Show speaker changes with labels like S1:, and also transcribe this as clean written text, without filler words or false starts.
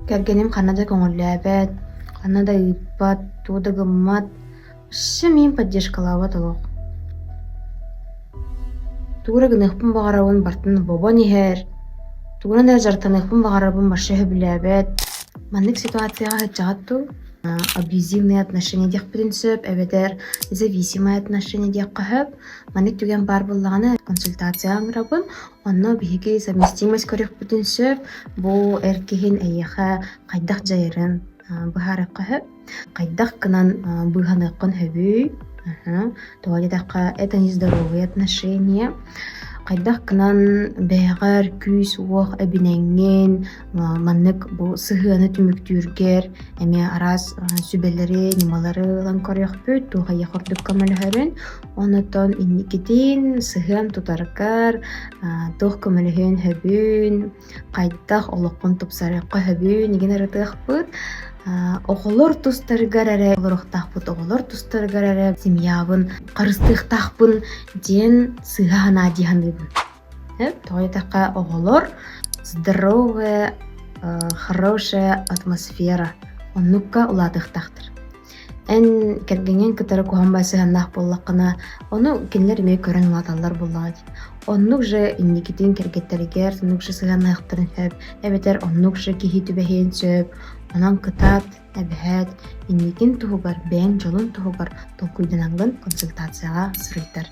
S1: Кэргэним ханна да көҥүллээбэт, ханна да ыыппат, тугу да гыммат, өссө миигин поддержкалаабат олох. Тугу эрэ гыныахпын баҕарабын барытын бобон иһэр, тугунан эрэ дьарыктаныахпын баҕарабын вообще сөбүлээбэт. Маннык ситуацияҕа сылдьаҕыт дуу? Абьюзивные отношения диэхпитин сөп эбэтэр зависимые отношения диэххэ сөп. Маннык түгэн баар буоллаҕына консультация ыҥырабын. Онно биһиги совместимость көрүөхпүтүн сөп. Бу эр киһин эйиэхэ хайдах дьайарын быһаарыахха сөп. Хайдах гынан быыһаныаххын сөбүй? Тоҕо диэтэххэ, это нездоровые отношения. Хайдах гынан бэйэҕэр күүс-уох эбинэҥҥин, маннык бу сыһыаны түмүктүүргэр эмиэ араас сүбэлэри, ньымалары ылан көрүөхпүт, туох эйиэхэ ордук көмөлөһөрүн. Онтон инникитин сыһыан тутаргар туох көмөлөһүөн сөбүн, хайдах олоххун тупсарыахха сөбүн игин ырытыахпыт. Оҕолор тустарыгар эрэ олоруохтаахпыт, оҕолор тустарыгар эрэ семьябын харыстыахтаахпын диэн сыыһа санаа дии саныыбын. Тоҕо диэтэххэ, оҕолор здоровая, хорошая атмосфера оннукка улаатыахтаахтар. Эн кэргэҥҥин кытары куһаҕан сыһыаннаах буоллаххына, ону кинилэр эмиэ көрөн улааталлар буоллаҕа дии. Оннук же инникитин кэргэттэригэр оннук же сыһыаннаһыахтарын сөп, эбэтэр оннук же киһи түбэһиэн сөп. Онон кытаат, эбэһээт, инникин туһугар, бэйэҥ дьолун туһугар толкуйданаҥҥын консультацияҕа суруйтар.